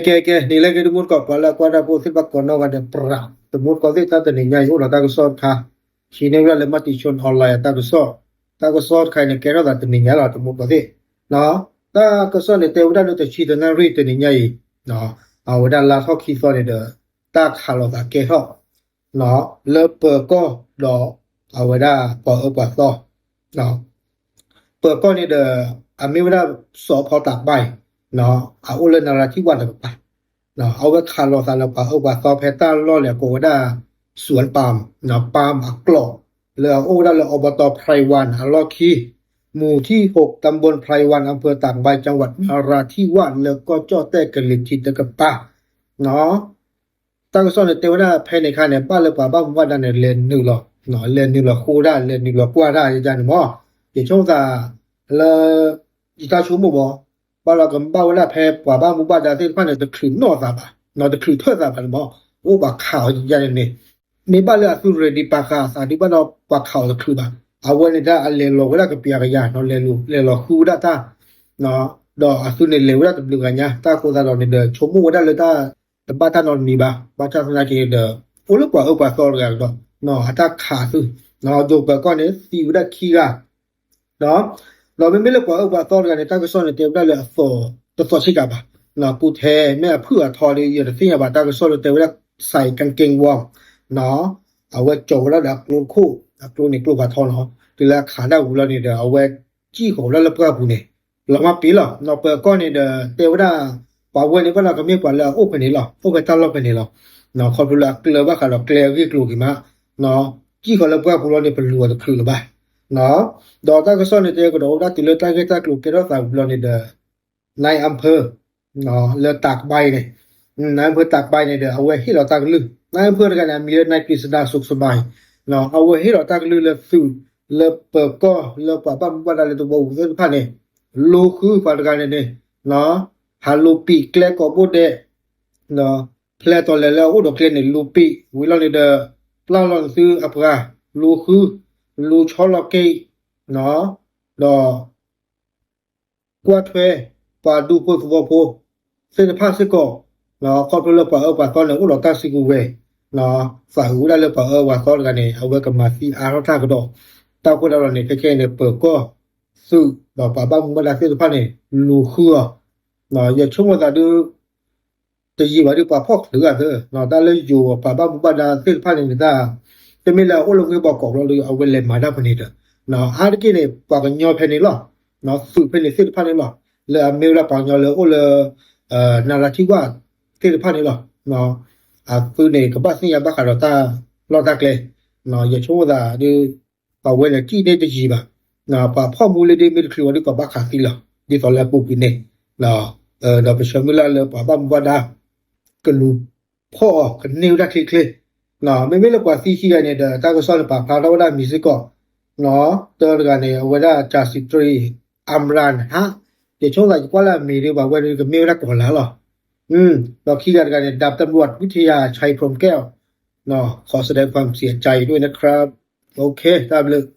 ကဲကဲ နံၤလၢအဂ့ၤ တမူတကိး ပှၤလၢအကွၢ်တၢ်ဖိသ့ၣ်တဖၣ်ကိးနီၢ်ဂၤဒဲး ပြး တမူတကိးသ့ၣ် တၢ်တနံၤညါအံၤ အိၣ်ဒီးတၢ်ကစီၣ်တခါ ဟံးန့ၢ်ဝဲဒၣ်လၢ Matichon Online အတၢ်ကစီၣ်, တၢ်ကစီၣ်တခါအံၤန့ၣ် ကဲထီၣ်သးတနံၤညါလီၤ တမူတကိးသ့ၣ်, တၢ်ကစီၣ်န့ၣ် တဲဝဲဒၣ်လၢတဆံတနၣ်ရံၣ်တနံၤညါအံၤ အဝဲဒၣ်လါထီၣ်ခံသီန့ၣ်ဒီး တၢ်ခးလိာ်သးကဲထီၣ် လၢပၢၤကီၢ်ဒီး အဝဲဒၣ်ပှၤအၢပှၤသီ ပၢၤကီၢ်န့ၣ်ဒီး အမ့ၢ်ဝဲဒၣ် စီၤဖီတးဘါအံၤ အအိၣ်လၢနရၤထံဝၣ်တကပၤ, အဝဲခးလိာ်သးလၢပှၤအၢပှၤသီဖဲတၢ်လီၢ်လၢအကိးဝဲဒၣ် စူၤပၢမ် ပၢမ်အကျိာ် လၢအအိၣ်ဝဲဒၣ်လၢ အူဘတီ ဖရံဝၣ် အလီၢ်ခံ မူၤထံၣ်ဟူး တဘိၣ် ဖရံဝၣ် အၣ်ဖၢၣ်တးဘါ ကၠၣ်ဝး နရၤထံဝၣ် လၢကီၢ်ကၠီၣ်တဲၣ်ကလံၤထံးတကပၤ တၢ်ကစီၣ်န့ၣ် တဲဝဲဒၣ်ဖဲန့ၣ်အခါန့ၣ် ဘၣ်လၢပှၤဘၣ်မူဘၣ်ဒါန့ၣ် လဲၤနုာ်လီၤ, လဲၤနုာ်လီၤဃုဒၣ် လဲၤနုာ်လီၤကွၢ်ဒၣ်ယန့ၣ်မး, ယဆိကမိၣ်သး လၢ ယတၢ်ဆိကမိၣ်မး, ဘၣ်လီၤကဘၣ်ဝဲဒၣ်ဖဲပှၤဘၣ်မူဘၣ်ဒါသ့ၣ်တဖၣ်န့ၣ် တချုးနီၢ်သးဘၣ်, တချုးထၢၣ်သးဘၣ်န့ၣ်မး, အိၣ်ပှၤခးအီၤယန့ၣ်န့ၣ်, မ့ၢ်ဘၣ်လၢအသု ready ပာ်ဃာ်အသးဒုးဘၣ်ဒီးပှၤခးအီၤတချုးဘၣ်, အဝဲန့ၣ်ဒၣ်အလဲၤလီၤဝဲဒၣ်ကပျးကယၤ လဲၤလီၤဃုဝဲဒၣ်တၢ် ဒီးအသုန့ၣ်လဲၤဝဲဒၣ်တဘျုးဂၤညါ တၢ်အဃိသတးဒီးန့ၣ်ဒီး ဆိကမိၣ်ဝဲဒၣ်လၢတၢ်တဘၣ်တၢ်နီတမံၤဘၣ်, ဘၣ်ဆၣ်သနာ်က့ဒီး အိၣ်လၢပှၤအၢပှၤသီတဂၤဒီး အတၢ်ခးသု, ယိၤပၢၤကီၢ်န့ၣ် သံဝဲဒၣ်ခံဂၤ ဒီးမ့မ့ၢ်လၢပှၤအၢပှၤသီတဂၤန့ၣ် တၢ်ကစီၣ်န့ၣ် တဲဝဲဒၣ်လၢအသီၣ်တသီၣ်ဆ့ကၤဘၣ်, ပူၤထဲမ့ၢ်အဖုၣ်အထီဒီး ယတသ့ၣ်ညါဘၣ် တၢ်ကစီၣ်လၢတဲဝဲဒၣ် စဲးကၣ်က့ၣ်ဝီ အဝဲကၠီၤဝဲဒၣ်ဒီးအကျိတခိၣ်, အကျိန့ၣ်ကျိဖးထီလီၤ, တုၤလၢအခးဒၣ်ဝံၤလီၤန့ၣ်ဒီး အဝဲစံၣ်ဃီၤဝဲဒၣ်လၢပှၢ်ပူၤန့ၣ် လီၤမၢ်ပ့ၤလီၤ, ပၢၤကီၢ်န့ၣ်ဒီး တဲဝဲဒၣ် ပှၤဝဲန့ၣ်ဘၣ်ဒီးကမ့ၢ်ပှၤလၢအအိၣ်ဖဲန့ၣ်လီၤ, အိၣ်ဖဲတၢ်လီၢ်ဖဲန့ၣ်လီၤ, ခီဖျိလၢအကျၢၤဘၣ်ဃးဒီးကျဲအဂ့ၢ်ကျိၤဂ့ၤမး စံၣ်ဃီၤလၢပှၢ်ပူၤလီၤန့ၣ် ပလူၤအီၤတချုးလၢၤဘၣ်, ဒီးတၢ်ကစီၣ်န့ၣ် တဲကဒီးဝဲဒၣ်တုၤလၢတၢ်ဂ့ၢ်တၢ်ကျိၤကဲထီၣ်သးဝံၤလီၤန့ၣ်ဒီး နၢအၣ်ဖၢၣ် လၢတးကဘါအံၤန့ၣ်, နၢအၣ်ဖၢၣ်တးကဘါအံၤန့ၣ်ဒီး အဝဲဟ့ၣ်လီၤတၢ်ကလုၢ်, နၢအၣ်ဖၢၣ်တဂၤန့ၣ် အမံၤလၢ နၢ်ကံစဒါ စိကစဘါအံၤ, အဝဲဟ့ၣ်လီၤတၢ်ကလုၢ်လၢသုး လၢပၢၤကီၢ်လၢပှၤဘၣ်မူဘၣ်ဒါလၢတဝီပူၤသ့ၣ်တဖၣ်န့ၣ် လူၤဃုပှၤတဂၤန့ၣ်န့ၣ် ဟးလူၤပံာ်ကျဲကိးဘိဒဲး ဖဲတီၤလဲၤလၢအအိၣ်ဒီးကျဲန့ၣ် လူၤပံာ်ဝံၤလီၤန့ၣ်ဒီး ပျၢ်လီၤန့ၣ်သုအပှၤ လူၤဃု လူၤဆီလီၤက့ၤ ဒီး ကွၢ်ထွဲ ပှၤဒူဖိသဝီဖိ သ့ၣ်တဖၣ်စ့ၢ်ကီး ခီဖျိလၢပှၤအၢပှၤသီန့ၣ် အိၣ်ဒီးတၢ်စုကဝဲၤ သးဝံၣ်ဝဲဒၣ်လၢပှၤအၢပှၤသီတဂၤန့ၣ် အဝဲကမၤသံအါထီၣ်တၢ်ကဒီး တၢ်အဃိသတးဒီးန့ၣ် ခဲခဲအံၤန့ၣ် ပၢၤကီၢ် သုး ဒီးပှၤဘၣ်မူဘၣ်ဒါသ့ၣ်တဖၣ်န့ၣ် လူၤဃုအီၤ ယဆိကမိၣ်သးဒုး တယံာ်ဘၣ်ဒုး ပှၤဖီၣ်ချုးဂၤသၢ တၢ်လၢယိၤပှၤဘၣ်မူဘၣ်ဒါသ့ၣ်တဖၣ်န့ၣ်န့ၣ် တၢ် တမ့ၢ်လၢအအိၣ်လၢဝ့ၢ်ဘီကီးဘျီဒီး အဝဲလဲၤမၤတၢ်ဖဲန့ၣ်ဒီး အါတက့ၢ်န့ၣ် ပှၤကညီဖဲန့ၣ်လီၤ. သုးဖဲန့ၣ်သ့ၣ်တဖၣ်န့ၣ်လီၤ. လၢအမ့ၢ်ဝဲဒၣ်ပှၤကညီလၢအိၣ်လၢ နရၤထံဝၣ်သ့ၣ်တဖၣ်န့ၣ်လီၤ. အသုန့ၣ် ကဘၣ်သ့ၣ်ညါဘၣ်ဃးဒီးတၢ်လီၢ်တၢ်ကျဲ ယဆိကမိၣ်သးဒုး ပှၤဝဲန့ၣ် ကံၣ်န့ၢ်တယံာ်ဘၣ်. ပှၤဖီၣ်မူလၢဒ်မ့ၢ်တချုးဝဲဒ်ပှၤဘၣ်ခးသံလီၤ. ဒ်သိးလၢအပူၤကွံာ်န့ၣ် ဒီးပဆၢမုၢ်လၢ်လၢပှၤဘၣ်မူဘၣ်ဒါ ကလူၤဖီၣ်အီၤကန့ၢ်ဝဲဒၣ်ချ့ချ့. မ့မ့ၢ်လၢပှၤသံခံဂၤန့ၣ်ဒီး တၢ်ကစီၣ်န့ၣ် ပာ်ဖျါထီၣ်ဝဲဒၣ်မံၤစ့ၢ်ကီး တၢတဂၤန့ၣ် အဝဲဒၣ် ကၠၤစံးတြံ အၤမရၣ်ဟၣ် ယဆိကမိၣ်သးယကွၢ်လၢအမံၤဒ်ပှၤဝဲဒၣ်ကမ့ၢ်ဝဲဒၣ်ကီၤလၤလီၤ. ဒီးခံဂၤတဂၤန့ၣ် ดาบตำรวจวิทยาชัยพรหมแก้ว ขอแสดงความเสียใจด้วยนะครับ တၢ်ဘျုး